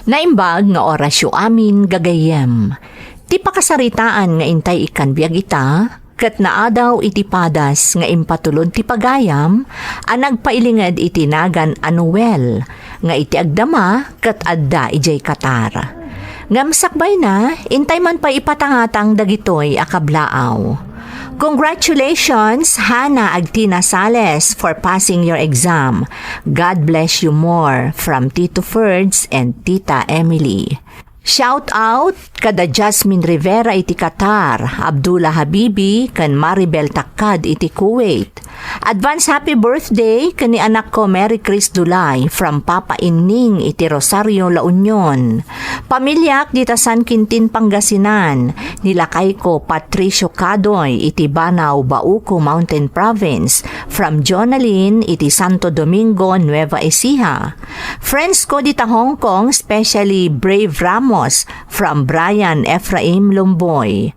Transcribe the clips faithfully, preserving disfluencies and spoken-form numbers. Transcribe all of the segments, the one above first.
Naimbag nga orasyo amin, gagayyem. Ti pakasaritaan nga intay ikkan biag ita, ket naadaw iti padas nga impatulod ti pagayam a nagpailinged iti nagan a Noel, nga iti agdama ket adda idiay Qatar. Ngem sakbayna, intay man pay ipatangatang dagitoy a kablaaw. Congratulations, Hana Agtina Sales, for passing your exam. God bless you more. From Tito Ferds and Tita Emily. Shout out kada Jasmine Rivera iti Qatar, Abdullah Habibi, ken Maribel Takkad iti Kuwait. Advance happy birthday ken ni anakko Mary Chris Dulay from Papa Inning iti Rosario, La Union. Pamiliak dita San Quintin, Pangasinan, ni lakayko Patricio Cadoy iti Banao, Bauco Mountain Province, from Jonalyn iti Santo Domingo, Nueva Ecija. Friends ko dita Hong Kong, especially Brave Ramos from Brian Ephraim Lumboy.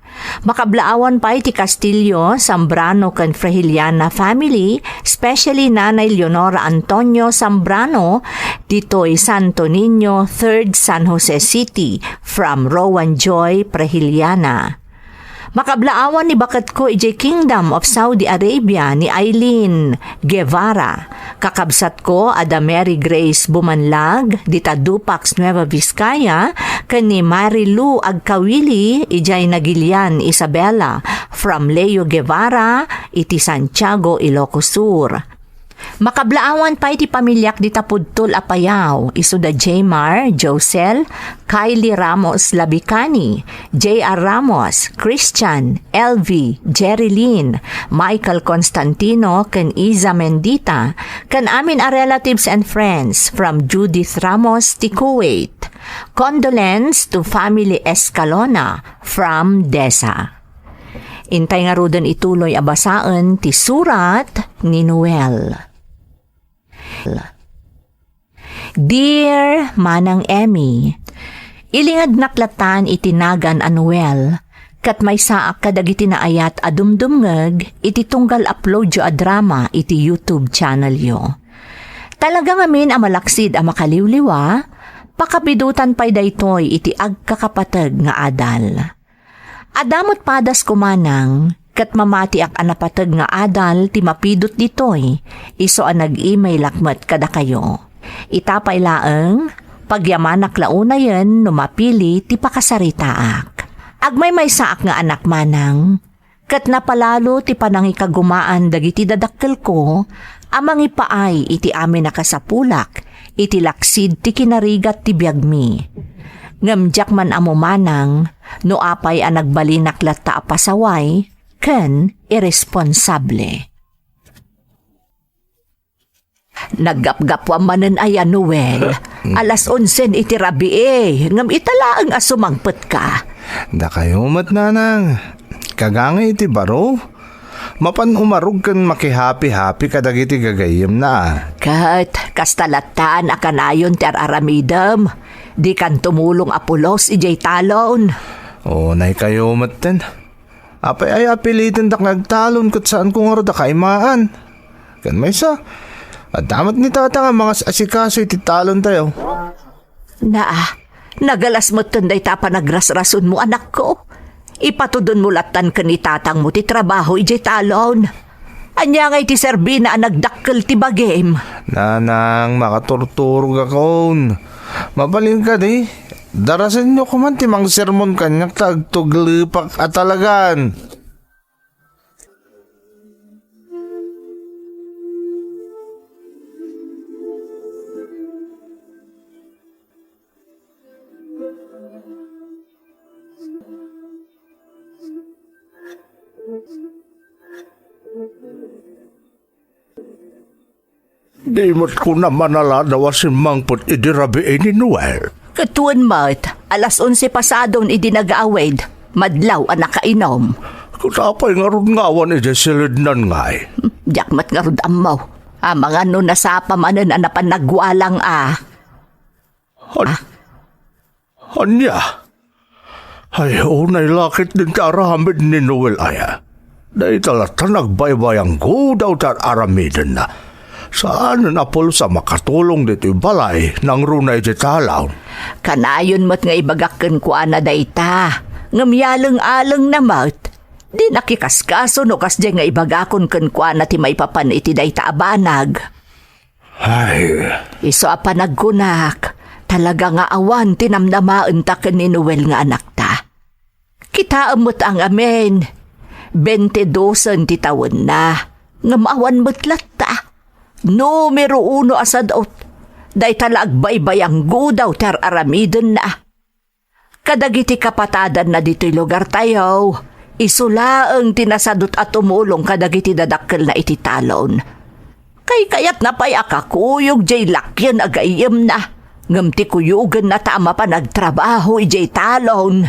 Makablaawan pay ti Castillo, Zambrano ken Frehiliana family, especially Nanay Leonora Antonio Zambrano, ditoy Santo Niño, Third San Jose City, from Rowan Joy Frehiliana. Makablaawan ni baketko idiay Kingdom of Saudi Arabia ni Eileen Guevara. Kakabsatko a da Mary Grace Bumanlag, dita Dupax, Nueva Vizcaya, ken ni Mary Lou Agkawili, idiay Nagilian, Isabela, from Leo Guevara, iti Santiago, Ilocos Sur. Makablaawan pay ti pamiliak dita pudtol a Payao, isu da Jmar, Josel, Kylie Ramos Labicani, J R Ramos, Christian, L V, Jerry Lynn, Michael Constantino, ken Iza Mendita, ken amin a relatives and friends from Judith Ramos ti Kuwait. Condolence to family Escalona from DESA. Intay ngaruden ituloy a basaen ti surat ni Noel. Dear Manang Emmy, ilingednak latan iti nagan a Noel, ket maysaak kadagiti naayat a dumdumngeg iti tunggal uploadyo a drama iti YouTube channelyo. Talaga ngamin a malaksid a makaliwliwa, pakabidutan pay daytoy iti agkakapateg nga adal. Adda met padasko manang, ket mamatiak a napateg nga adal ti mapidut ditoy, isu a nag-emailak met kadakayo. Ita pay laeng, pagyamanak la unayen no mapili ti pakasaritaak. Agmaymaysaak nga anak manang, ket napalalo ti panangikagumaan dagiti dadakkelko a mangipaay iti amin a kasapulak iti laksid ti kinarigat ti biagmi. Ngem diak man ammo manang no apay a nagbalinak latta a pasaway ken iresponsable. Naggapgapuam manen aya, Noel? Mm. Alas onsen iti rabii, ngem ita laeng a sumangpetka. Dakayo met, nanang. Kagangay iti baro. Mapan umarog ken makihapi-hapi kadagiti gagayyemna. Ket kasta lattan a kanayon ti ar-aramidem. Dikan tumulong a pulos idiay talon. Unay kayo metten. Apay aya a pilitendak nga agtalon ket saanko ngarud a kaimaan? Ken maysa, adda met ni tata nga mangas-asikaso iti talontayo. Naa, nagalas metten dayta a panagrasrasonmo, anakko. Ipatudonmo lattan ken ni tatangmo ti trabaho idiay talon. Ania ngay ti serbina a nagdakkel ti bagim? Nanang, makaturturogakon. Mabalin kadi, darasenyo koman ti mangsermon kaniak ta agtuglepak a talagan. Di met kunam a naladaw a simmangpet idi rabii ni Noel. Ket wen met, alas onse pasadon idi nagaawid, madlaw a nakainom. Ket apay ngarud nga awan idiay silednan ngay? Diak met ngarud ammo. Amangan no nasapa manen a napan nagwalang a. An-, ania? Ay, unay laketdin ti aramid ni Noel aya. Dayta latta nagbaybayanggodaw ti ar-aramidenna. Saanen a pulos a makatulong ditoy balay nangruna iti talon? Kanayon met nga ibagak kenkuana dayta, ngem yaleng-alengna met. Di nakikaskaso no kasdiay nga ibagakon kenkuana ti maipapan iti dayta a banag. Ay. Isu a panagkunak, talaga nga awan ti namnamaenta ken ni Noel nga anakta. Kitaem met a ngamin, bente dosen ti tawenna, ngem awan met latta. Numero uno a sad-ot, dayta la agbaybayanggudaw ti ar-aramidenna. Kadagiti kapatadanna ditoy lugartayo, isu laeng ti nasadut a tumulong kadagiti dadakkelna iti talon. Kaykayatna pay a kakuyog jay lakyen a gayyemna, ngem ti kuyogenna ta a mapan agtrabaho idiay talon.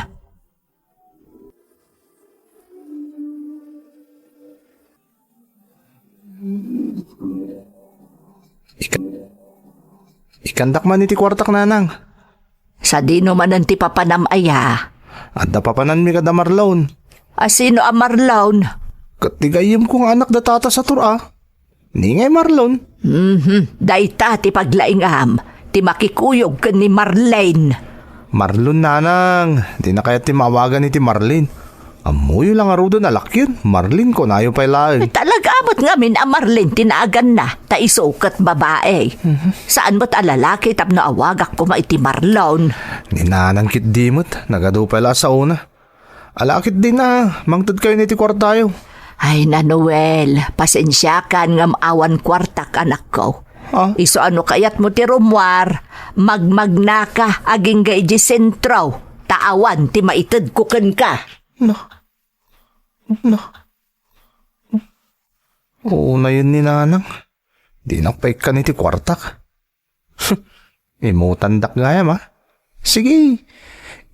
Ika-, ikandak man iti kuartak, nanang. Sadino manen ti papanam aya? Adda papananmi kada Marlon. A sino a Marlon? Ket ti gayyemko nga anak da tata Satur a. Ni ngay Marlon? Mhm. Dayta ti paglaingam, ti makikuyog ken ni Marlene. Marlon, nanang, dina kayat ti maawagan iti Marlene. Ammoyo la ngaruden a lakyen, Marlene kunayo pay laeng. Talaga met ngamin a Marlene ti naaganna, ta isu ket babae. Mhm. Saan met a lalaki tapno awagak koma iti Marlon. Ni nanang ketdi met, nagadu pay la a saona. Ala ketdin a, mangtedkayon iti kuartayo. Ay na, Noel, pasensiakan ngem awan kuartak, anakko. Ah? Isu a no kayatmo ti rummuar, magmagnaka agingga idiay sentro, ta awan ti maitedko kenka. No. No. Unayen ni nanang. Dinak pay ikkan iti kuartak. Imutandak gayam, a. Sige,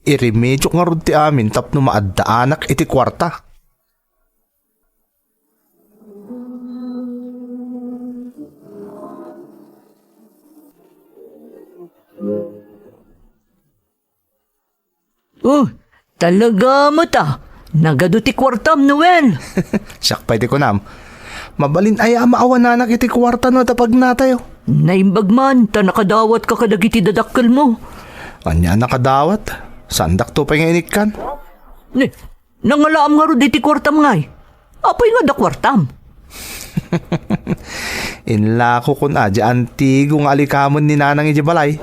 iremediok ngarud ti amin tapno maaddaanak iti kuarta. Oh, talaga met a. Nagadu ti kuartam, Noel. Siak pay ti kunam. Mabalin aya a maawananak iti kuarta no adda pagnatayo? Naimbag man, ta nakadawatka kadagiti dadakkelmo. Ania a nakadawat? Saandakto pay nga inikkan. Ne, nangalaam ngarud iti kuartam ngay. Apay nga adda kuartam? Inlakokon a, di antigo nga alikamen ni nanang idiay balay.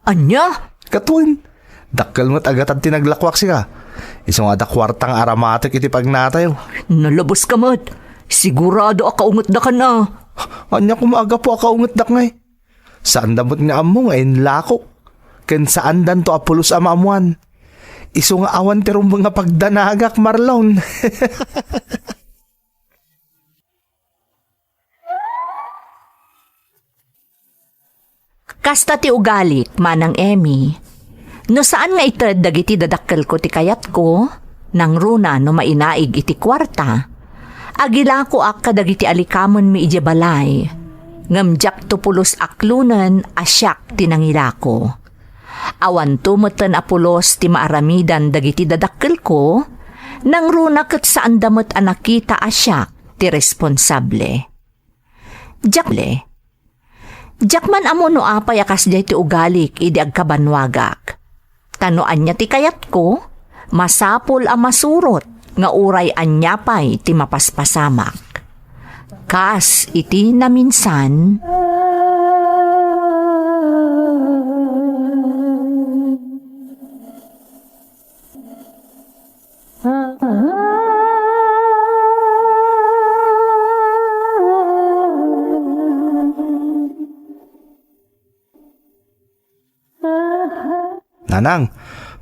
Ania? Katuen. Dakkel met a gatad ti naglakuak sika. Isu nga adda kuarta nga aramatek iti pagnatayo. Nalabaska met. Sigurado a kaungetdakan a. Ania koma a gapu a kaungetdak ngay? Saanda met nga ammo nga inlakok. Ken saandanto a pulos a maammoan. Isu nga awan ti rumbeng nga pagdanagak, Marlon. Kasta ti ugalik, Manang Emmy. No saan nga ited dagiti dadakkelko ti kayatko, nangruna no mainaig iti kuarta, agilakoak kadagiti alikamenmi idiay balay, ngem diakto pulos aklonen a siak ti nangilako. Awanto metten a pulos ti maaramidan dagiti dadakkelko, nangruna ket saanda met a nakita a siak ti responsable. Diak le. Diak man ammo no apay a kasdiay ti ugalik idi agkabannuagak. Ta no ania ti kayatko, masapul a masurot nga uray ania pay ti mapaspasamak. Kas iti naminsan, Nanang,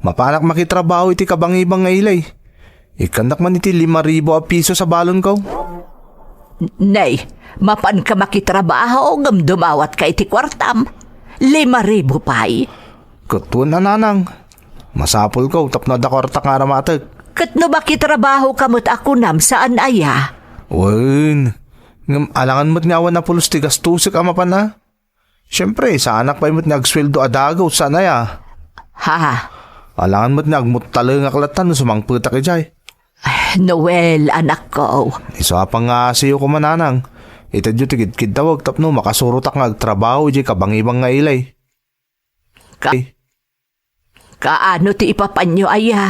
mapanak makitrabaho iti kabangibang nga ilay. Ikkannak man iti lima ribu a piso a balonko. Nay, mapanka makitrabaho ngem dumawatka iti kuartam. Lima ribu pay. Ket wen a, nanang. Masapulko tapno adda kuartak nga aramatek. Ket no makitrabahoka met a kunam, saan aya? Wen, ngem alangan met nga awan a pulos ti gastosek a mapan a. Siempre, saanak pay met nga agsueldo a dagus, saan aya? Ha? Alangan met nga agmuttalengak latta no sumangpetak idiay. Noel, anakko. Isu a pangngasiyo koma, nanang. Itedyo ti kidkiddawek tapno makasurotak nga agtrabaho idiay kabangibang nga ilay. Ka-, kaano ti ipapanyo aya?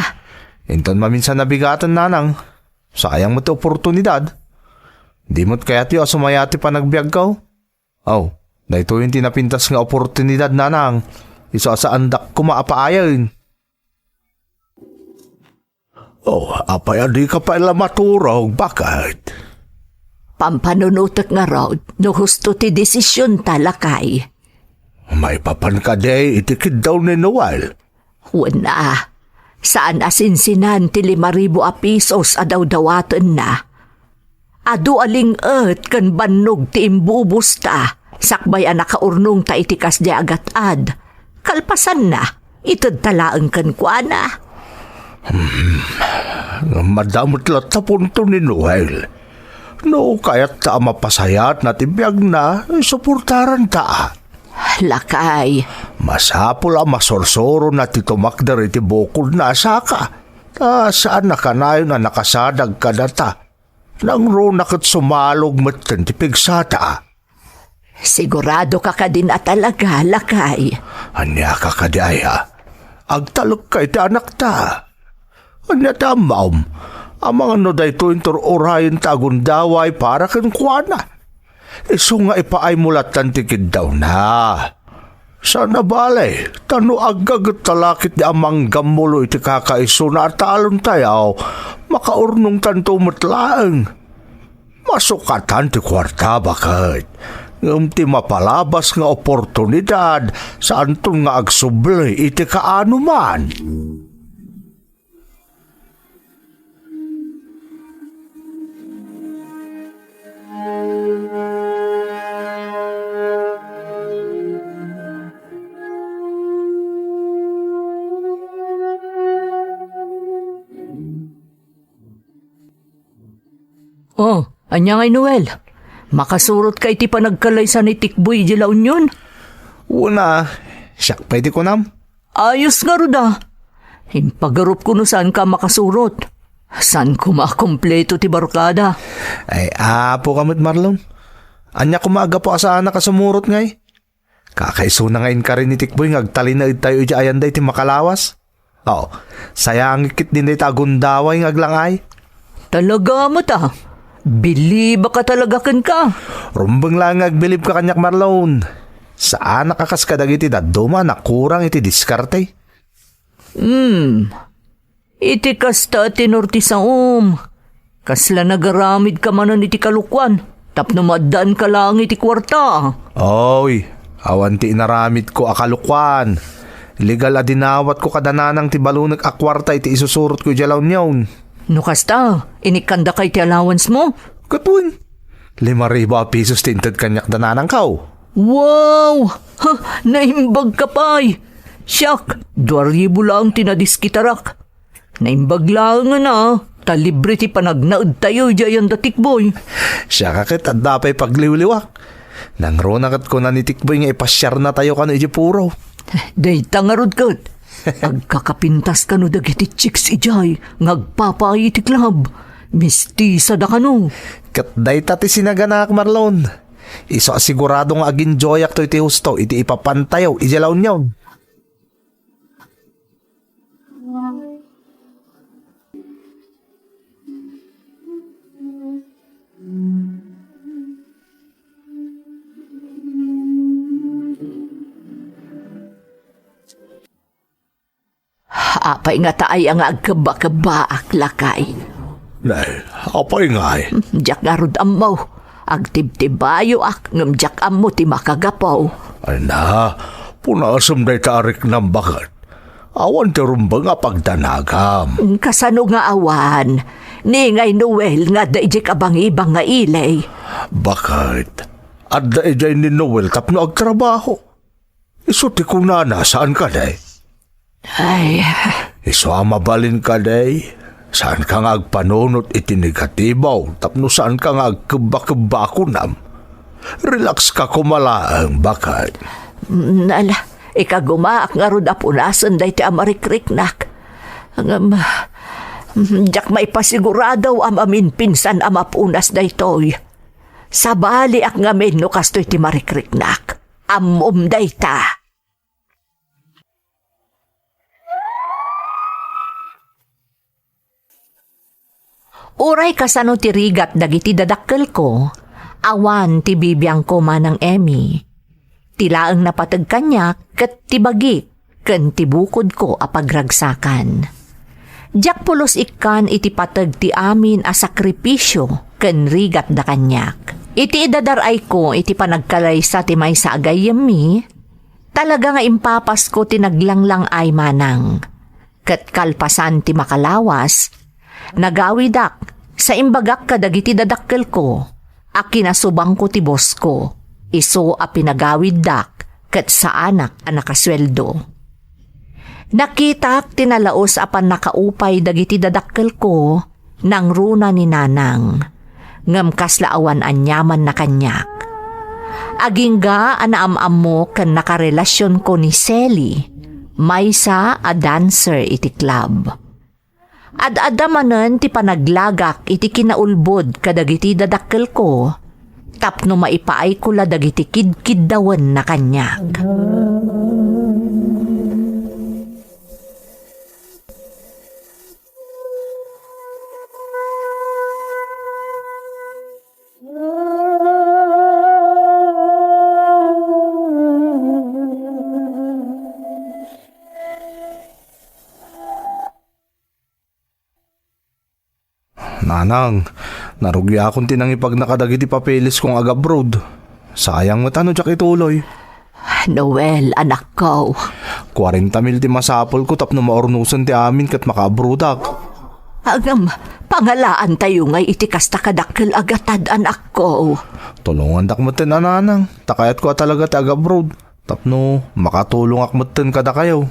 Inton maminsan nabigaten, nanang. Sayang met ti oportunidad. Di met kayatyo a sumaya ti panagbiagko? Aw, daytoyen ti napintas nga oportunidad, nanang. Isu a saandak koma a paayen. Oh, apay a dika pay la maturog? Baket? Pampanunotek ngarud no husto ti desisionta, lakay. Maipapan kadi iti kiddaw ni Noel? Wen a, saan a sinsinan ti lima ribu a pisos a dawdawatenna. Adu a ling-et ken bannog ti imbubusta, sakbay a nakaurnongta iti kasdiay a gat-ad. Kalpasanna, itedta laeng kenkuana. Hmm, ngem adda met latta punto ni Noel. No kayatta a mapasayatna ti biagna, suportaranta. Lakay. Masapul a masursurona ti tumakder iti bukodna a saka. Ta saanna kanayon a nakasadag kadata. Nangruna ket sumalog metten ti pigsata. Sigurado ka kadin a talaga, lakay? Ania ka kadi aya? Agtalekka iti anakta. Ania ti ammom? Amangan no daytoy intur-urayen ta agundaway para kenkuana. Isu nga ipaaymo lattan ti kiddawna. Saan a bale, ta no aggaget ta la ketdi a manggammulo iti kakaisuna a talontayaw, makaurnongtanto met laeng. Masukatan ti kuarta, baket. Ngem ti mapalabas nga oportunidad, saanton nga agsubli iti kaanoman. Oh, ania ngay, Noel? Makasurotka iti panagkalaysa ni Tikboy idiay La Union? Wen a, siak pay ti kunam. Ayos ngarud a. Impagarupko no saanka makasurot. Saan koma a kompleto ti barkada? Ay, apoka met, Marlon. Ania koma a gapu a saanak a sumurot ngay? Kakaisuna nga inkari ni Tikboy nga agtalinaedtayo idiay ayanda iti makalawas. Oh, sayangek ketdin dayta agundaway nga aglang-ay. Talaga met a. Bilibak a talaga kenka. Rumbeng laeng nga agbilibka kaniak, Marlon. Saanak a kas kadagiti dadduma a nakurang iti diskarte. Hmm. Iti kasta a tenor ti saom, kasla nagaramidka manen iti kalokuan tapno maaddaanka laeng iti kuarta. Oy, awan ti inaramidko a kalokuan. Legal a dinawatko kada nanang ti balonek a kuarta iti isusurotko idiay La Union. No kasta, inikkandaka iti allowance mo? Ket wen, lima ribu a pisos ti inted kaniak da nanangko. Wow! Ha, naimbagka pay! Siak, dua ribu laeng ti nadiskitarak. Naimbag laengen a, ta libre ti panagnaedtayo idiay ayanda Tikboy. Siak a ket adda pay pagliwliwak. Nangruna ket kuna ni Tikboy nga ipasiarnatayo kano idiay puro. Dayta ngarud ket. Agkakapintas kano dagiti chicks idiay nga agpapaay iti club. Mistisada kano. Ket dayta ti sinaganak, Marlon. Isu a sigurado nga aginjoyakto iti husto iti ipapantayo idiay La Union. Apay ngata aya nga agkebba-kebbaak, lakay? Nay, apay ngay? Diak ngarud ammo. Agtibtibayoak ngem diak ammo ti makagapu. Ay na, punasem dayta a riknam, baket. Awan ti rumbeng a pagdanagam. Kasano nga awan? Ni ngay Noel nga adda idiay kabangibang nga ili. Baket, adda idiay ni Noel tapno agtrabaho. Isu ti kunana, saan kadi? Ay. Isu a mabalin kadi, saanka nga agpanunot iti negatibo tapno saanka nga agkebba-kebba a kunam. Relax ka koma laeng, baket. Mm, ala, ikagumaak ngarud a punasen daytoy a marikriknak. Ngem, mm, diak maipasigurado a maminpinsan a mapunas daytoy. Sabaliak ngamin no kastoy ti marikriknak. Ammom dayta. Uray kasano ti rigat dagiti dadakkelko, awan ti bibiangko, Manang Emmy. Ti laeng napateg kaniak ket ti bagik ken ti bukodko a pagragsakan. Diak pulos ikkan iti pateg ti amin a sakripisio ken rigatda kaniak. Iti idadar-ayko iti panagkalaysa ti maysa a gayyemmi, talaga nga impapasko ti naglanglang-ay manang. Ket kalpasan ti makalawas, nagawidak sa imbagak kadagiti dadakkelko a kinasubangko ti bosko, isu a pinagawiddak ket saanak a nakasueldo. Nakitak ti nalaus a pannakaupay dagiti dadakkelko nangruna ni Nanang, ngem kasla awan aniamanna kaniak. Agingga a naam-ammo ken nakarelasionko ni Selly, maysa a dancer iti club. Ad-adda manen ti panaglagak iti kinaulbod kadagiti dadakkelko tapno maipaayko la dagiti kidkiddawenna kaniak. Nanang, narugiakon ti nangipagna kadagiti papelesko nga agabroad. Sayang met no diak ituloy. Noel, anakko. Kuarenta mil ti masapulko tapno maurnosen ti amin ket makaabroadak. Ngem, pangalaantayo ngay iti kasta kadakkel a gatad, anakko. Tulongandak metten a, Nanang, ta kayatko a talaga ti agabroad. Tapno makatulongak metten kadakayo.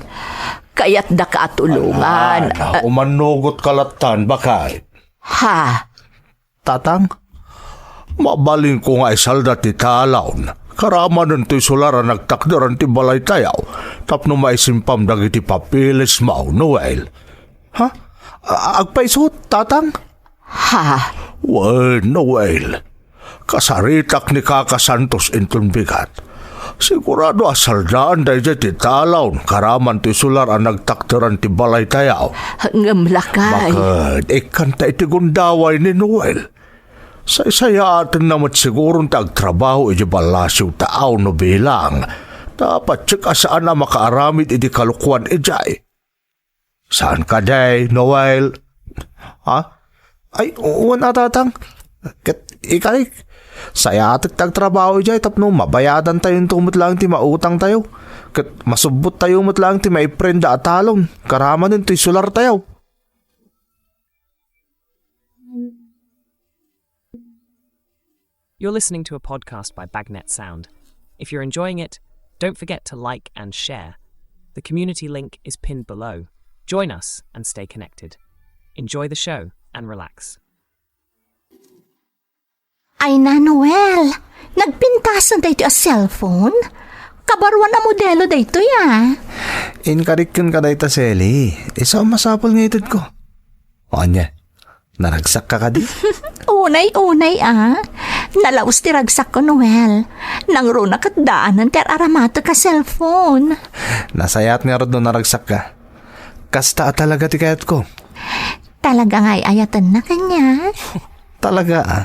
Kayatdaka a tulongan. Ala, umannugot ka lattan, baket. Ha? Tatang, mabalinko nga isalda ti talon karamanen toy solar a nagtakderan ti balaytayo tapno maisimpam dagiti papeles mo, Noel. Ha? A-, agpayso, Tatang? Ha? Wen, Noel. Kasaritak ni Kaka Santos inton bigat. Sigurado a saldaan daydiay ti talon karaman toy solar a nagtakderan ti balaytayo. Ngem lakay. Baket, ikkanta iti gundaway ni Noel. Saysayaatenna met siguron ti agtrabaho iti ballasiw ta awan no bilang. Ta patse a saan a makaaramid iti kalokuan idiay. Saan kadi, Noel? Ha? Ay, wen a, Tatang. Ket ikarik, sayatek ti agtrabaho idiay tapno mabayadantayonto met laeng ti mautangtayo. Ket masubbottayo met laeng ti maiprenda a talon karamanen toy solartayo. You're listening to a podcast by Bagnet Sound. If you're enjoying it, don't forget to like and share. The community link is pinned below. Join us and stay connected. Enjoy the show and relax. Ay na, Noel, nagpintasan daytoy a cellphone? Kabaruan a modelo daytoy, a. Inkarikken ka dayta, Selly. Isu a masapul nga itedko. O, ania? Naragsakka kadi? Unay-unay, a. Nalaus ti ragsakko, Noel. Nangruna ket daanen ti ar-aramatek a cellphone. Nasayaat ngarud no naragsakka. Kasta a talaga ti kayatko. Talaga nga ay-ayatennak kaniak? Talaga, a.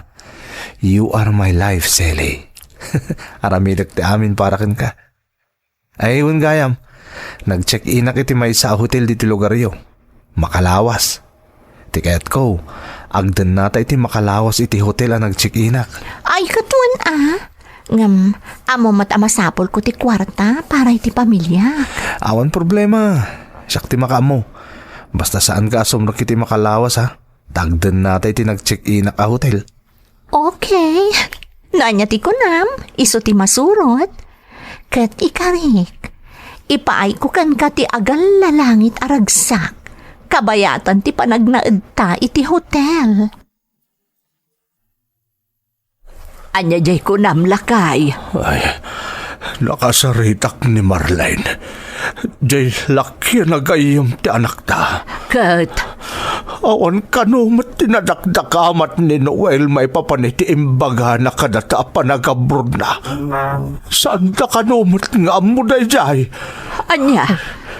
You are my life, Selly. Aramidek ti amin para kenka. Ay, wen gayam, nag-check-inak iti maysa a hotel ditoy lugaryo. Makalawas. Ti kayatko, agdennata iti makalawas iti hotel a nag-check-inak. Ay, ket wen a. Ngem, ammo met a masapulko ti kuarta para iti pamiliak. Awan problema. Siak ti makaammo. Basta saanka a sumrek iti makalawas, ha? Ta agdennata iti nag-check-inak a hotel. Okay. No ania ti kunam, isu ti masurot. Ket ikarik, ipaayko kenka ti agallalangit a ragsak, kabayatan ti panagnaedta iti hotel. Ania diay kunam, lakay? Ay, nakasaritak ni Marlene. Diay lakien a gayyem ti anakta. Ket? Awan kano met ti nadakdakamat ni Noel maipapan iti imbagana kadata a panagabrodna. Saanda kano met nga ammo daydiay. Ania,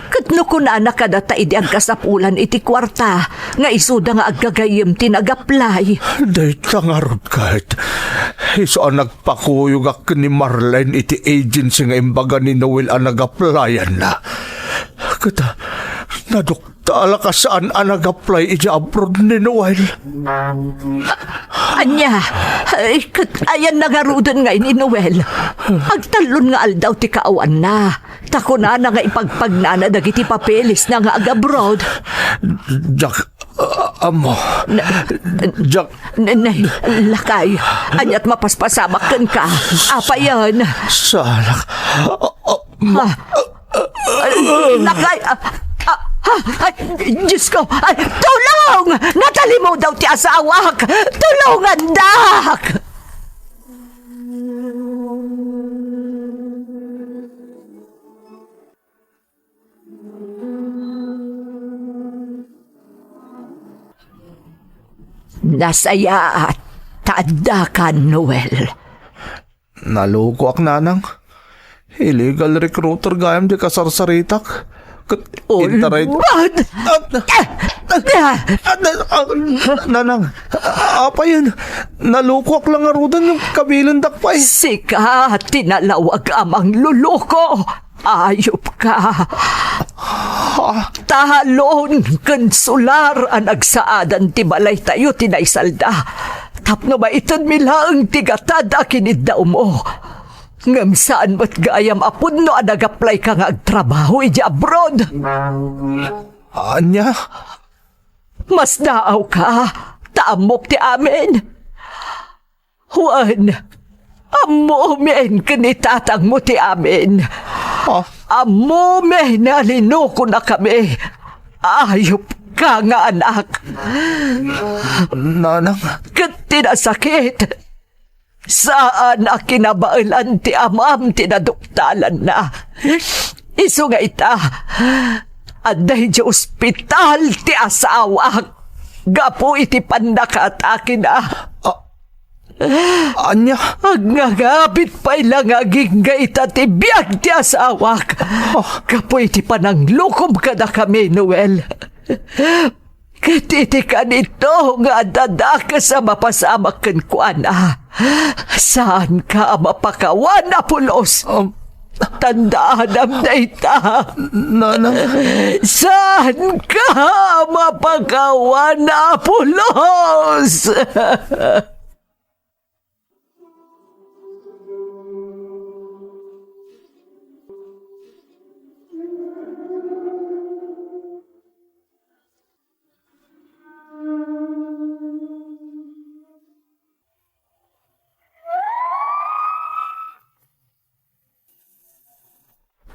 ket no kunana kadata idi agkasapulan iti kuarta nga isuda nga aggagayyem ti nag-apply? Dayta ngarud ket, isu a nagpakuyogak ken ni Marlene iti agency nga imbaga ni Noel a nag-applyanna. Ket, naduk- Ta alak a saan a nag-apply idiay abroad ni Noel. Ania? Ay, ket ayanna ngaruden ngay ni Noel? Agtallon nga aldaw ti kaawanna. Ta kunana nga ipagpagnana dagiti papelesna nga ag-abroad. Diak, ah, ammo. Na- Diak. N-, nay, lakay, aniat mapaspasamak kenka? Apayen? Salak. Ah, ah, ma- Ha? Lakay, ah, ah, ah, ay, Diyos ko, ay, tulong! Natalimudaw ti asawak! Tulongandak! Nasayaat ta addakan, Noel. Nalukoak, nanang. Illegal recruiter gayam ti kasarsaritak. Ket Oh, intaray Lord! Ah, ah, ah, ah, nanang, apayen, nalukoak la ngaruden, kabilendak pay. Sika ti nalawag a mangluluko. Ayupka. Talon ken solar a nagsaadan ti balaytayo ti naisalda. Tapno maitedmi laeng ti gatad a kiniddaawmo. Ngem saan met gayam a pudno a nag-apply ka nga agtrabaho idiay abroad. Ania? Masdaawka, ta ammok ti amin. Wen, ammomin ken ni tatangmo ti amin. Ah? Ammomin a linukonakami. Ayupka nga anak. Nanang. Ket ti nasakit, saan a kinabaelan ti amam ti naduktalanna. Isu nga ita, adda idiay ospital ti asawak gapu iti pannakaatakena. Ah, ania? Agngagabit pay la nga agingga ita ti biag ti asawak. Ah. Gapu iti pananglukom kadakami, Noel. Ket iti kanito nga adda dakes a mapasamak kenkuana, saanka a mapakawan a pulos. Um, Tandaanam dayta. Nanang. Saanka a mapakawan a pulos.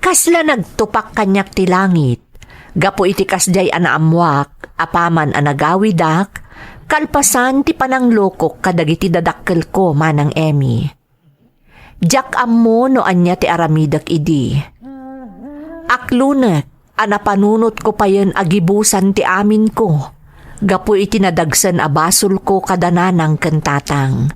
Kasla nagtupak kaniak ti langit, gapu iti kasdiay a naammoak, apaman a nagawidak, kalpasan ti pananglukok kadagiti dadakkelko, Manang Emmy. Diak ammo no ania ti aramidek idi. Aklonek a napanunotko payen a gibusan ti aminko gapu iti nadagsen a basolko kada nanang ken tatang.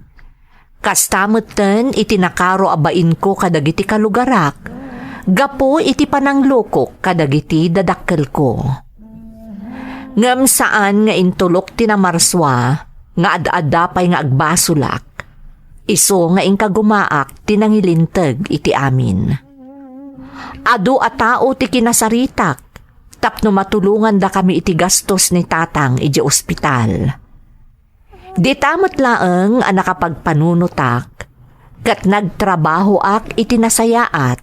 Kasta metten iti nakaro a bainko kadagiti kalugarak gapu iti pananglukok kadagiti dadakkelko. Ngem saan nga intulok ti namarsua nga ad-adda pay nga agbasolak. Isu nga inkagumaak ti nangilinteg iti amin. Adu a tao ti kinasaritak tapno matulongandakami iti gastos ni tatang idiay ospital. Dita met laeng a nakapagpanunotak ket nagtrabahoak iti nasayaat,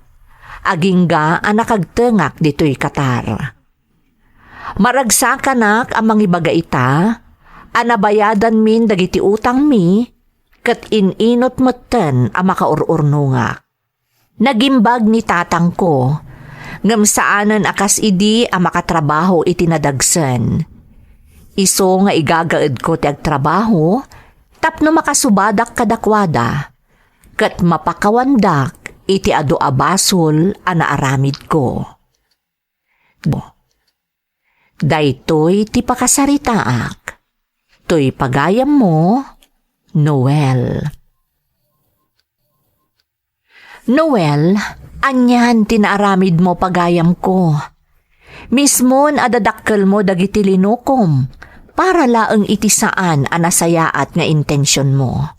agingga a nakagtengak ditoy Qatar. Maragsakanak a mangibaga ita a nabayadanmin dagiti utangmi ket in-inut metten a makaur-urnongak. Nagimbag ni tatangko, ngem saanen a kas idi a makatrabaho iti nadagsen. Isu nga igagaedko ti agtrabaho tapno makasubadak kadakuada ket mapakawandak iti adu a basol a naaramidko. Daytoy ti pakasaritaak. Toy pagayammo, Noel. Noel, anian ti naaramidmo, pagayamko? Mismon a dadakkelmo dagiti linukom para laeng iti saan a nasayaat nga intensionmo.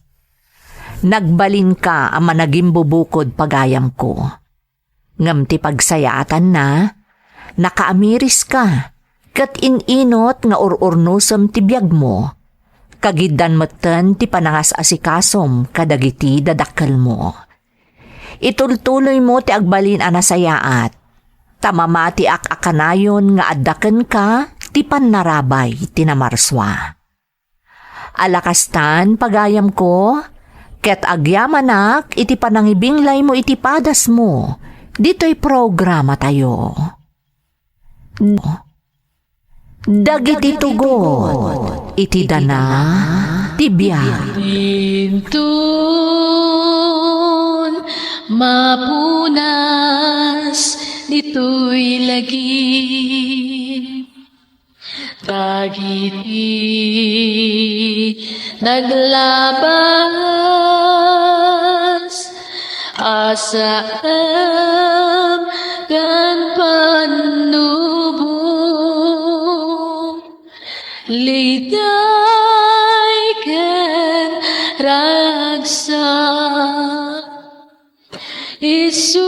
Nagbalinka a managimbubukod, pagayamko. Ngem ti pagsayaatanna, nakaamiriska, ket in-inot nga ur-urnosem ti biagmo. Kagiddan metten ti panangas-asikasom kadagiti dadakkelmo. Itultuloymo ti agbalin a nasayaat, ta mamatiak a kanayon nga adda kenka ti pannarabay ti namarsua. Ala kastan, pagayamko, ket agyamanak iti panangibinglaymo iti padasmo ditoy programatayo. Dagiti tugot iti dana ti biag. Inton mapunas ditoy lagip, dagiti naglabas a saem ken pannubo, liday ken ragsak. Isudat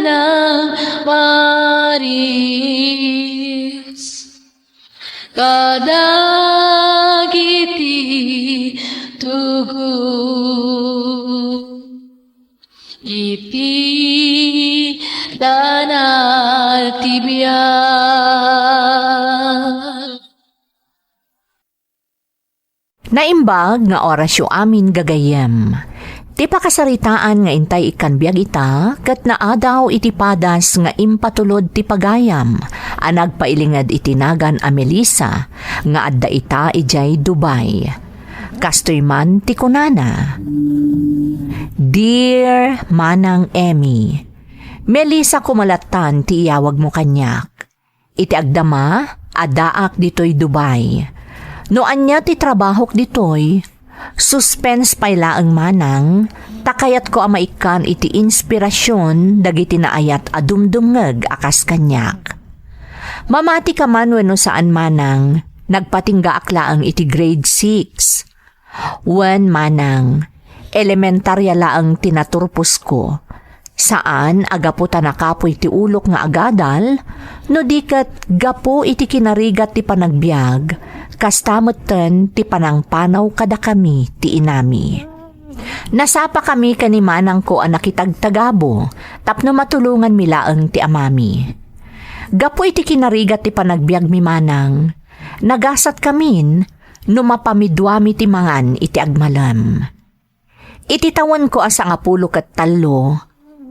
nang maris kadagiti tugot iti dana ti biag. Naimbag nga orasyo amin, gagayyem. Ti pakasaritaan nga intay ikkan biag ita ket naadaw iti padas nga impatulod ti pagayam a nagpailinged iti nagan a Melissa nga adda ita idiay Dubai. Kastoy man ti kunana, "Dear Manang Emmy, Melissa koma lattan ti iyawagmo kaniak. Iti agdama, addaak ditoy Dubai. No ania ti trabahok ditoy, suspense pay laeng manang, ta kayatko a maikkan iti inspirasion dagiti naayat a dumdumngeg a kas kaniak. Mamatika man wenno saan manang, nagpatinggaak laeng iti grade six. Wen manang, elementaria laeng ti naturposko. Saan a gapu ta nakapuy ti ulok nga agadal, no di ket gapu iti kinarigat ti panagbiag, kasta metten ti panangpanaw kadakami ti inami. Nasapakami ken ni manangko a nakitagtagabo tapno matulonganmi laeng ti amami. Gapu iti kinarigat ti panagbiagmi manang, nagasatkamin no mapamiduami ti mangan iti agmalem. Iti tawenko a sangapulo ket tallo,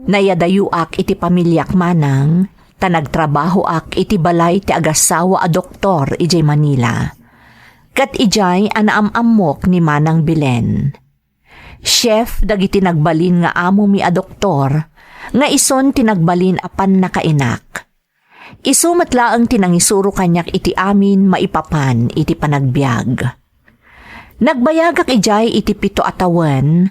nayadayoak iti pamiliak manang, ta nagtrabahoak iti balay ti agasawa a doktor idiay Manila. Ket idiay a naam-ammok ni Manang Belen. Chef dagiti nagbalin nga amomi a doktor, nga ison ti nagbalin a pannakainak. Isu met laeng ti nangisuro kaniak iti amin maipapan iti panagbiag. Nagbayagak idiay iti pito a tawen,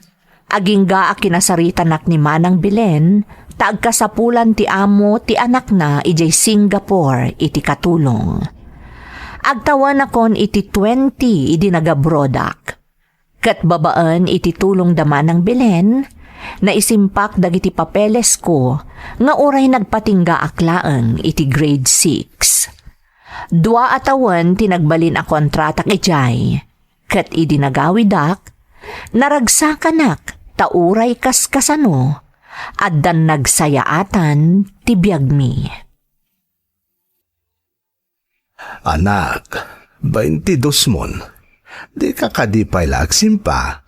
agingga a kinasaritanak ni Manang Belen, ta agkasapulan ti amo ti anakna idiay Singapore iti katulong. Agtawenakon iti twenty idi nagabrodak. Ket babaen iti tulong da Manang Belen, naisimpak dagiti papelesko nga uray nagpatinggaak laeng iti grade six. Dua a tawen ti nagbalin a kontratak idiay, ket idi nagawidak, naragsakanak ta uray kaskasano, addan nagsayaatan ti biagmi. Anak, baintidos mon. Dika kadi pay la agsimpa?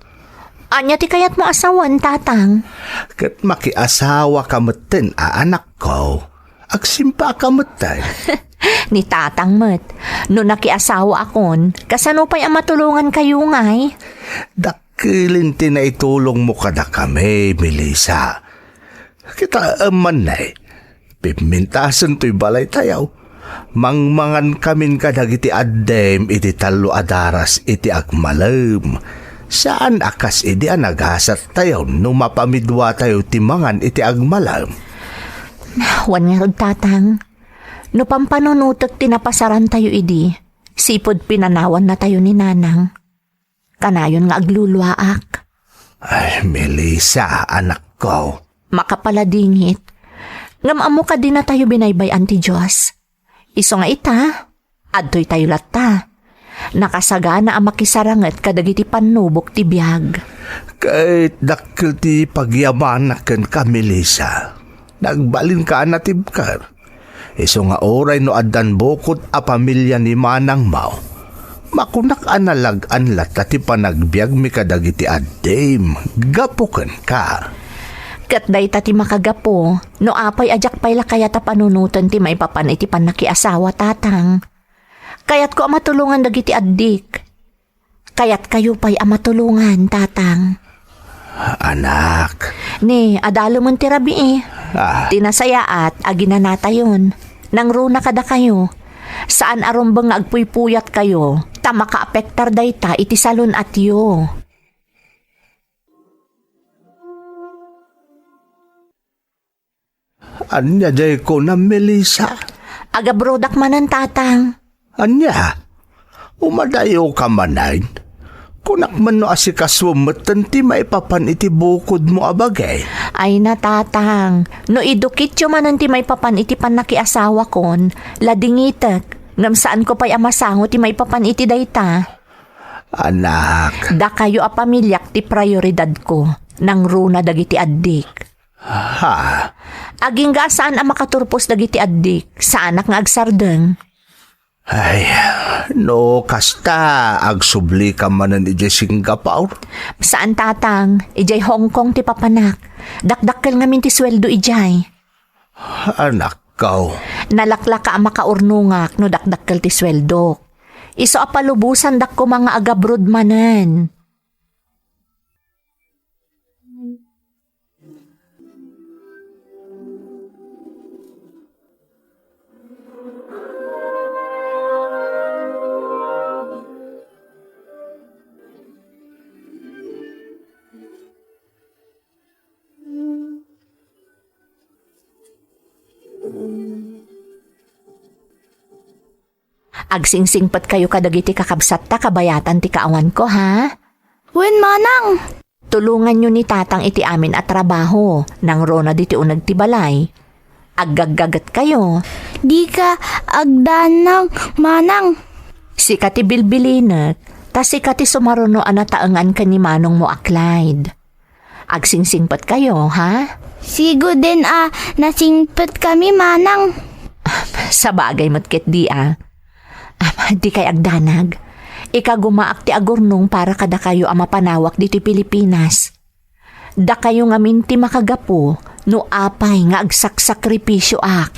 Ania ti kayatmo a sawen, tatang? Ket makiasawaka metten a anakko. Agsimpaka metten. Ni tatang met, no nakiasawaakon, kasano pay a matulongankayo ngay? Dak- Kelen ti naitulongmo kadakami, Melissa. Kitaem man ne, pimmintasen toy balaytayo. Mangmangankamin kadagiti addim iti tallo a daras iti agmalem. Saan a kas idi a nagasattayo no mapamidwatayo ti mangan iti agmalem. Wen ngarud, Tatang, no pampanunotek ti napasarantayo idi, sipud pinanawannatayo ni Nanang, kanayon nga agluluaak. Ay, Melissa, anakko. Makapaladingit. Ngem ammo kadi natayo binaybay-an ti Dios. Isu nga ita, adtoy tayo latta. Nakasagana a makisaranget kadagiti pannubok ti biag. Ket dakkel ti pagyamanak kenka, Melissa. Nagbalinka a natibker. Isu nga uray no addan bukod a pamilia ni manangmo, makunak a nalag-an latta ti panagbiagmi kadagiti addim gapu kenka. Ket dayta ti makagapu no apay a diak pay la kayat a panunoten ti maipapan iti pannakiasawa, Tatang. Kayatko a matulongan dagiti addik. Kayatkayo pay a matulongan, Tatang. Anak. Ni, adalemen ti rabii. Ah. Ti nasayaat, aginanatayon. Nangruna kadakayo. Saan a rumbeng nga agpuypuyatkayo, ta makaapektar dayta iti salun-atyo. Ania diay kunam, Melissa? Agabrodak manen, Tatang. Ania? Umadayoka manen? Kunak man no asikasuem metten ti maipapan iti bukodmo a bagi. Ay na, Tatang, no idukityo manen ti maipapan iti pannakiasawakon, ladingitek, ngem saanko pay a masango ti maipapan iti dayta. Anak. Dakayo a pamiliak ti prioridadko, nangruna dagiti addik. Ha? Agingga a saan a makaturpos dagiti addik, saanak nga agsardeng. Ay, no kasta, agsublika manen idiay Singapore? Saan, Tatang. Idiay Hong Kong ti papanak. Dakdakkel ngamin ti sueldo idiay. Anakko. Nalaklaka a makaurnongak no dakdakkel ti sueldok. Isu a palubosandak koma nga agabroad manen. Agsingsingpetkayo kadagiti kakabsatta kabayatan ti kaawanko, ha? Wen, manang. Tulonganyo ni Tatang iti amin a trabaho, nangruna diti uneg ti balay. Aggaggagetkayo. Dika agdanag, manang. Sika ti bilbilinek, ta sika ti sumaruno a nataengan ken ni manongmo a Clyde. Agsingsingpetkayo, ha? Siguden a nasingpetkami, manang. Sabagay met ketdi a. Am, dikay agdanag. Ikagumaak ti agurnong para kadakayo a mapanawak ditoy Pilipinas. Dakayo ngamin ti makagapu no apay nga agsaksakripisioak.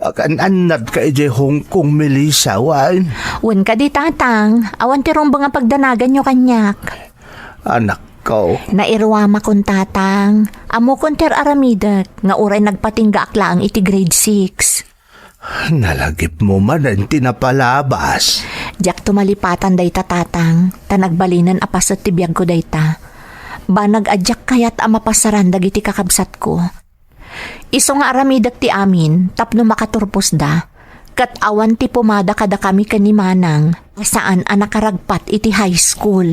Agan-annadka idiay Hong Kong, Melissa, wen? Wen kadi, Tatang. Awan ti rumbeng a pagdanaganyo kaniak. Anakko. Nairuamakon, Tatang. Ammokon ti ar-aramidek nga uray nagpatinggaak laeng iti grade six. Nalagipmo manen ti napalabas. Diak tumalipatan dayta, Tatang, ta nagbalinen a paset ti biagko dayta. Banag a diak kayat a mapasaran dagiti kakabsatko. Isu nga aramidek ti amin tapno makaturposda, ket awan ti pumada kadakami ken ni Manang a saan a nakaragpat iti high school.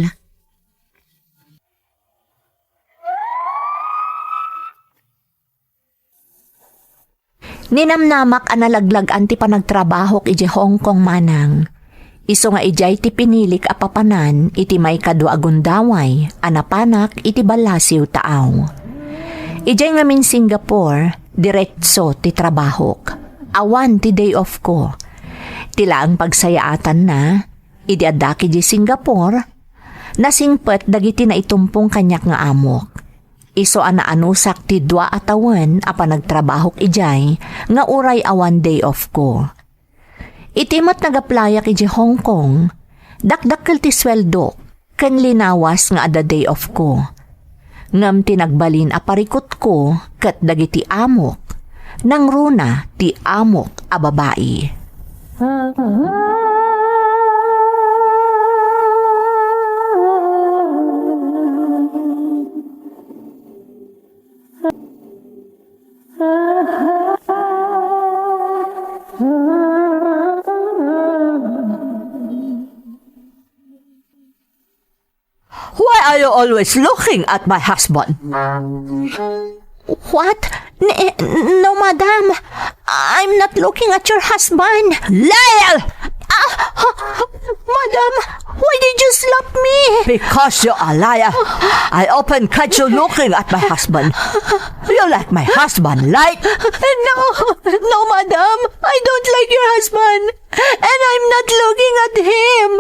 Ninamnamak a nalaglag-an ti panagtrabahok idiay Hong Kong, Manang. Isu nga idiay ti pinilik a papanan iti maikadua a gundaway a napanak iti ballasiw taaw. Idiay ngamin Singapore, diretso ti trabahok. Awan ti day off ko. Ti laeng pagsayaatanna, idi addak idiay Singapore, Nasingpet dagiti naitumpong kaniak nga amok. Isu a naanusak ti dua a tawen a panagtrabahok idiay nga uray awan day off ko. Iti met nag-applyak idiay Hong Kong, dakdakkel ti sueldo ken linawas nga adda day off ko. Ngem ti nagbalin a parikutko ket dagiti amok, nangruna ti amok a babai. Why are you always looking at my husband? What? N-, no, madam. I'm not looking at your husband. Liar! Ah, madam, why did you slap me? Because you're a liar. I often catch you looking at my husband. You like my husband, right? No, no, madam. I don't like your husband. And I'm not looking at him.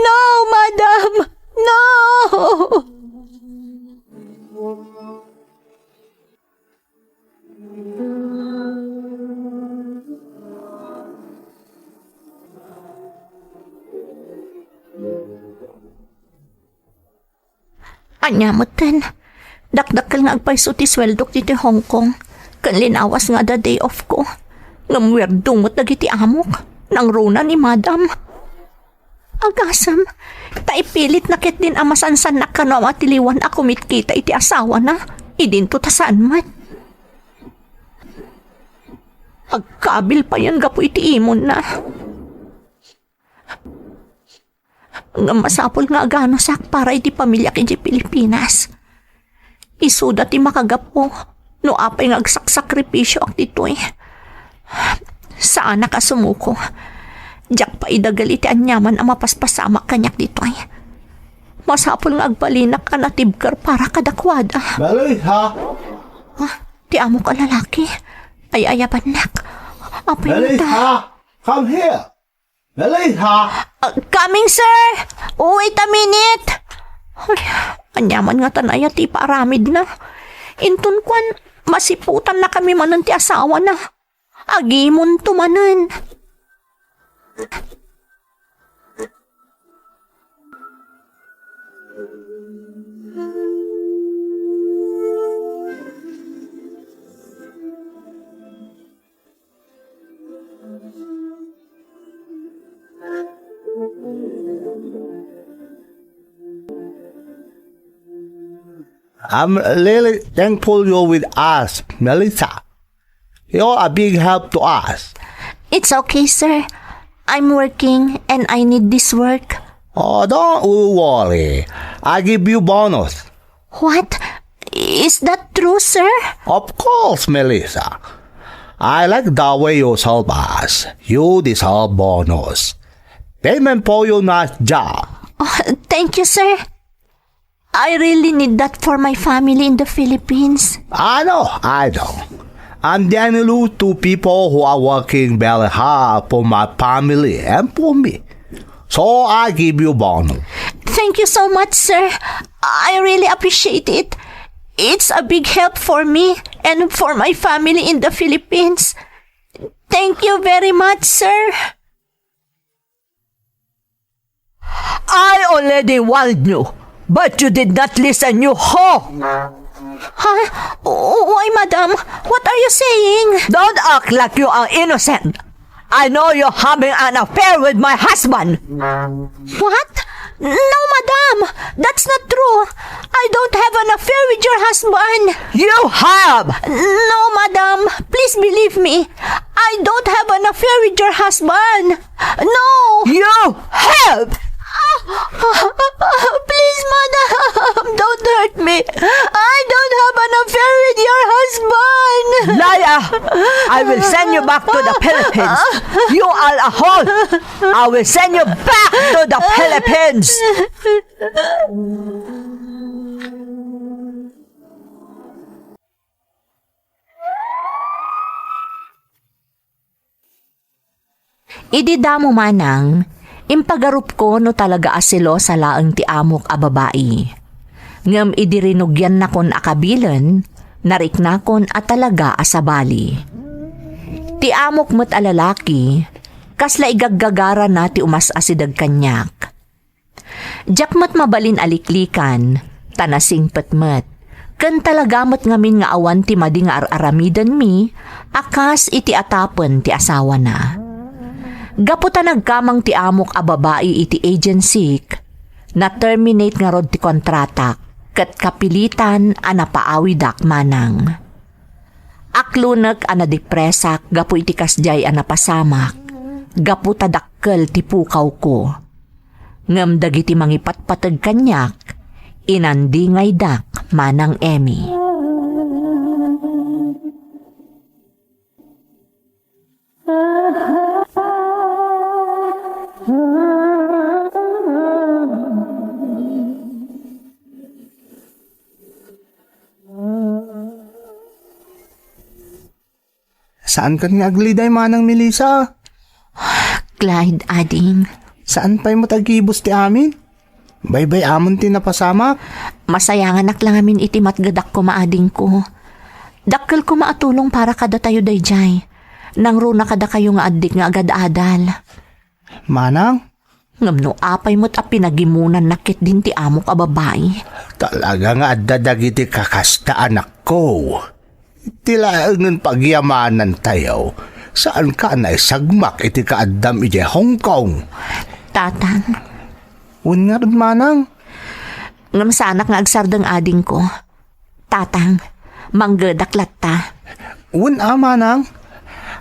No, madam. No. Ania metten, dakdakkel nga agpayso ti sueldok ditoy Hong Kong, ken linawas nga adda day off ko. Ngem weirdo met dagiti amok, nangruna ni madam. Agasem, ta ipilitna ketdin a masansannak kano a matiliwan a kumitkita iti asawana, idinto ta saan met. Agkabil payen gapu iti imonna. Ngem masapul nga aganusak para iti pamiliak idiay Pilipinas. Isuda ti makagapu no apay nga agsaksakripisioak ditoy. Saanak a sumuko. Diak pay idagel iti aniaman a mapaspasamak kaniak ditoy. Masapul nga agbalinak a natibker para kadakuada. Melissa! Ah, ti amok a lalaki. Ay-ayabannak. Apay, Melissa! Come here! Melissa! Ah, coming, sir! Wait a minute! Ay, aniaman ngatan aya ti ipaaramidna? Inton kuan, masiputannakami manen ti asawana. Agimonto manen. I'm really thankful you're with us, Melissa. You're a big help to us. It's okay, sir. I'm working and I need this work. Oh, don't you worry. I give you bonus. What? Is that true, sir? Of course, Melissa. I like the way you serve us. You deserve bonus. Payment for your nice job. Oh, thank you, sir. I really need that for my family in the Philippines. I know, I know. And then you lose two people who are working very hard for my family and for me. So I give you bonus. Thank you so much, sir. I really appreciate it. It's a big help for me and for my family in the Philippines. Thank you very much, sir. I already warned you, but you did not listen, you whore! Huh? Why, madam? What are you saying? Don't act like you are innocent. I know you're having an affair with my husband. What? No, madam. That's not true. I don't have an affair with your husband. You have! No, madam. Please believe me. I don't have an affair with your husband. No! You have! Please, madam, don't hurt me. I don't have an affair with your husband. Liar! I will send you back to the Philippines. You are a whore. I will send you back to the Philippines. Idi damo manang, Impagarupko no talaga a selosa laeng ti amok a babai. Ngem idi rinugiannakon a kabilen, nariknakon a talaga a sabali. Ti amok met a lalaki, kasla igaggagarana ti umas-asideg kaniak. Diak met mabalin a liklikan, ta nasingpet met. Ken talaga met ngamin nga awan ti madi nga ar-aramidenmi a kas iti atapen ti asawana. Gapu ta nagkamang ti amok a babai iti agency, na-terminate ngarud ti kontratak ket kapilitan a napaawidak manang. Aklunek a nadepresak gapu iti kasdiay a napasamak, gapu ta dakkel ti pukawko. Ngem dagiti mangipatpateg kaniak, inandingaydak manang Emmy. Saan kan nga agliday manang Melissa? Clyde, ading. Saan pay met agibus ti amin? Baybay-amon ti napasamak? Masayanganak la ngamin iti matgedak koma, adingko. Dakkel koma a tulong para kadatayo daydiay. Nangruna kadakayo nga addik nga agad-adal. Manang? Ngem no apay met a pinagimunannak ketdin ti amok a babai? Talaga nga adda dagiti kakasta, anakko. Ti laengen pagyamanantayo, saanka a naisagmak iti kaaddam idiay Hong Kong? Tatang. Wen ngarud, manang? Ngem saanak nga agsardeng, adingko. Tatang, manggedak latta. Wen a, manang.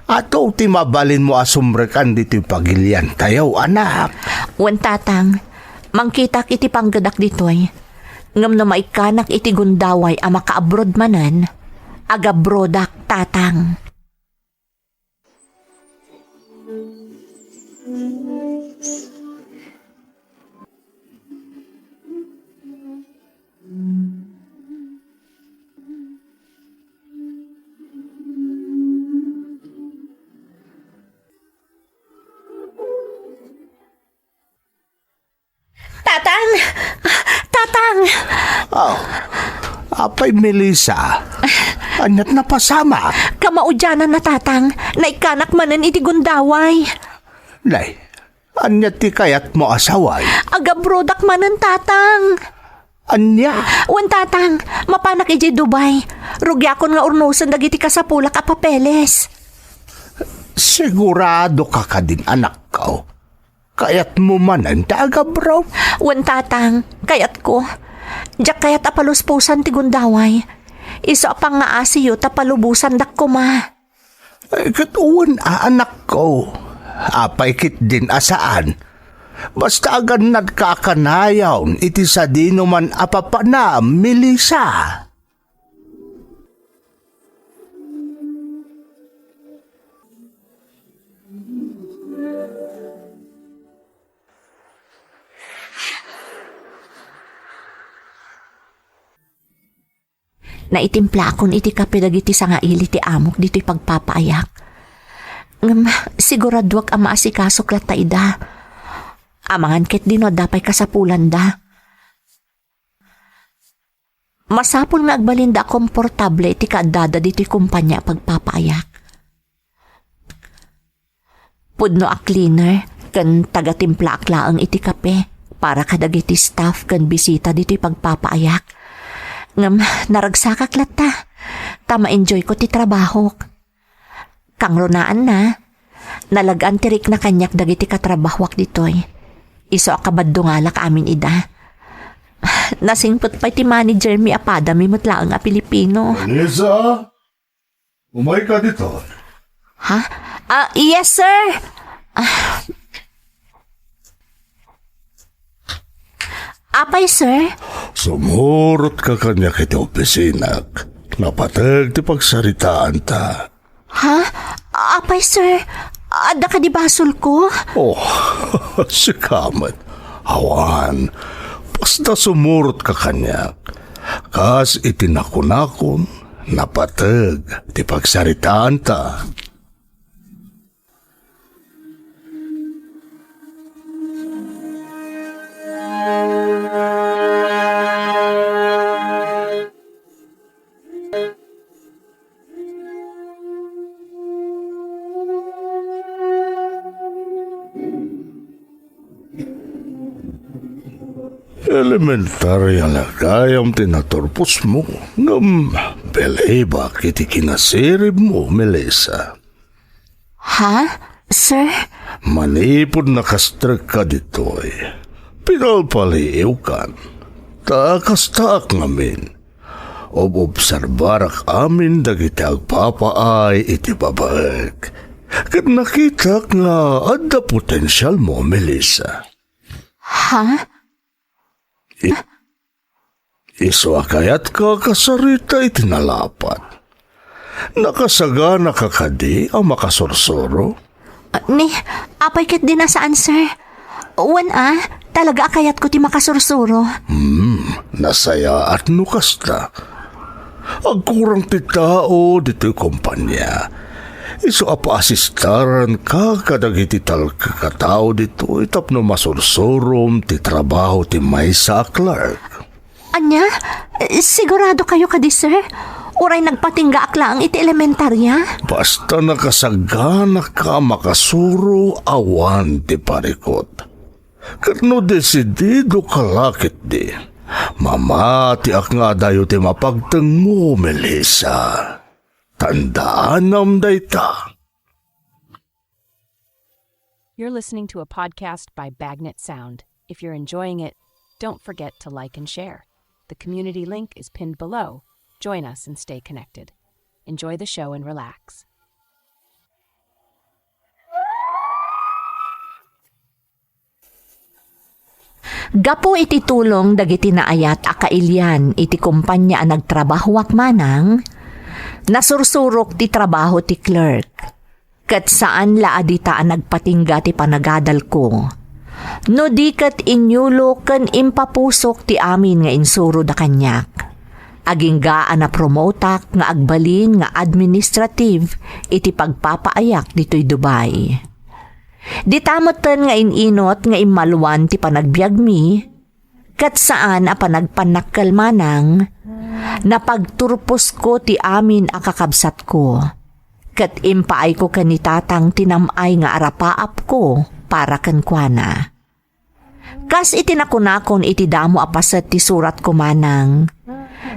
Adu ti mabalinmo a sumrekan ditoy pagiliantayo, anak. Wen, tatang, mangkitak iti panggedak ditoy. Ngem no maikkanak iti gundaway a makaabroad manen, agabroadak, tatang. Tatang! Tatang! Oh, apay, Melissa? Ania't napasamak? Kamaudiananna, tatang. Naikkanak manen iti gundaway. Nay, ania ti kayatmo a saway? Agabroadak manen, tatang. Ania? Wen, tatang, mapanak idiay Dubai. Rugiakon nga urnosen dagiti kasapulak a papeles. Siguradoka kadin, anakko? Kayatmo manen ti agabroad? Wen, tatang, kayatko. Diak kayat a paluspusan ti gundaway. Isu a pangngaasiyo ta palubosandak koma. Ay, ket wen a, anakko. Apay ketdin a saan? Basta agannadka a kanayon iti sadinoman a papanam, Melissa. Naitimplaakon iti kape dagiti sangaili ti amok ditoy pagpapaayak. Ngem, siguraduak a maasikaso latta ida. Amangan ketdi no adda pay kasapulanda. Masapul nga agbalinda a komportable iti kaaddada ditoy kompania a pagpapaayak. Pudno a cleaner ken tagatimplaak laeng iti kape para kadagiti staff ken bisita ditoy pagpapaayak. Ngem naragsakak latta, ta ma-enjoyko ti trabahok. Kangrunaanna, nalag-an ti rikna kaniak dagiti katrabahoak ditoy. Isu a kabaddungalak amin ida. Nasingpet pay ti managermi a padami met laeng a Pilipino. Vanessa? Umayka ditoy. Ha? Ah, yes, sir. Ah. Apay, sir? Sumurotka kaniak iti opisinak. Napateg ti pagsaritaanta. Ha? Apay, sir? Adda kadi basolko? Oh, sika met. Awan, basta sumurotka kaniak. Kas iti nakunakon, napateg ti pagsaritaanta. Elementaria la gayam ti naturposmo, ngem bilibak iti kinasiribmo, Melissa. Ha, sir? Manipud nakastrekka ditoy, pinalpaliiwkan. Ta kastaak ngamin, ob-obserbarak amin dagiti agpapaay iti babaek. Ket nakitak nga adda potensialmo, Melissa. Ha? I-, isu a kayatka a kasarita iti nalapat. Nakasaganaka kadi a makasursuro? Ah, ni, apay ket di nasaan, sir? Wen a, talaga a kayatko ti makasursuro. Hmm, nasayaat no kasta. Agkurang ti tao ditoy kompania. Isu a paasistaranka kadagiti talkak a tao ditoy tapno masursurom ti trabaho ti maysa a clerk. Ania? Sigurado kayo kadi, sir? Uray nagpatinggaak laeng iti elementarya? Basta nakasaganaka a makasuro, awan ti parikut. Ket no desididoka la ketdi, mamatiak nga adayo ti mapagtengmo, Melissa. Tandaanam dayta. You're listening to a podcast by Bagnet Sound. If you're enjoying it, don't forget to like and share. The community link is pinned below. Join us and stay connected. Enjoy the show and relax. Gapu iti tulong dagiti naayat a kailian iti kompania a nagtrabahoak manang, nasursurok ti trabaho ti clerk. Ket saan la a dita a nagpatingga ti panagadalko, no di ket inyulo ken impapusok ti amin nga insuroda kaniak. Agingga a napromotak nga agbalin nga administrative iti pagpapaayak ditoy Dubai. Dita metten nga in-inut nga immaluan ti panagbiagmi, ket saan a panagpannakkel manang, napagturposko ti amin a kakabsatko, ket impaayko ken ni Tatang ti nam-ay nga arapaapko para kenkuana. Kas iti nakunakon iti damo a paset ti suratko manang,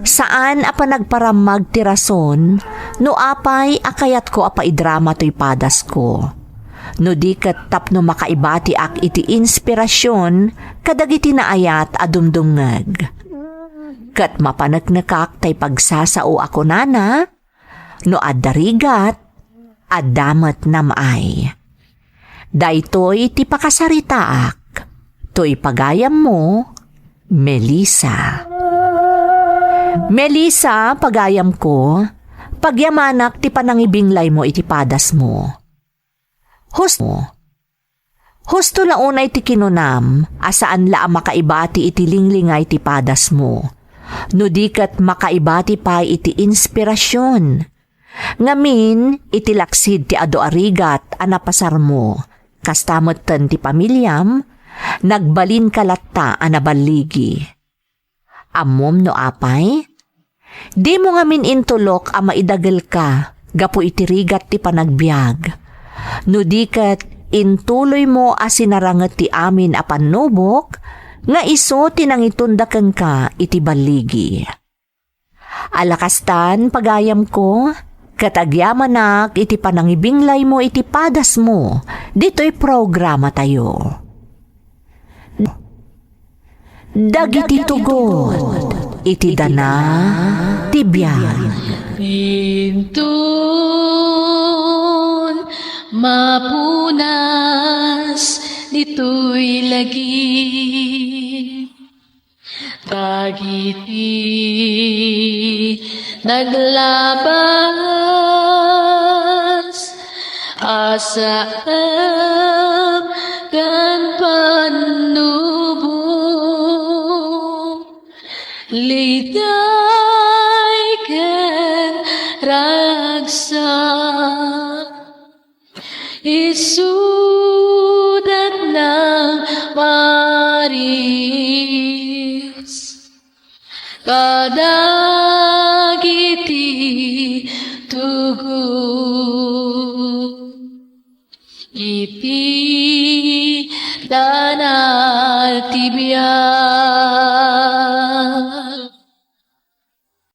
saan a panagparammag ti rason no apay a kayatko a paidrama toy padasko. No di ket tapno makaibatiak iti inspirasion kadagiti naayat a dumdumngeg. Ket mapaneknekak tay pagsasao a kunana, no adda rigat, adda met nam-ay. Daytoy ti pakasaritaak. Toy pagayammo, Melissa. Melissa, pagayamko, pagyamanak ti panangibinglaymo iti padasmo. Hus-, husto la unay ti kinunam a saan la a makaibati iti linglingay ti padasmo, no di ket makaibati pay iti inspirasion. Ngamin, iti laksid ti adu a rigat a napasarmo, kasta metten ti pamiliam, nagbalinka latta a naballigi. Ammom no apay? Dimo ngamin intulok a maidagelka gapu iti rigat ti panagbiag. No di ket, intuloymo a sinaranget ti amin a pannubok nga isu ti nangitunda kenka iti balligi. Ala kastan, pagayamko, ket agyamanak iti panangibinglaymo iti padasmo ditoy programatayo. Dagiti tugot iti dana ti biag. Inton mapunas ditoy lagi, dagiti naglabas a saem ken pannubok, liday ken ragsak. Isudat nang paris kadagiti tugot.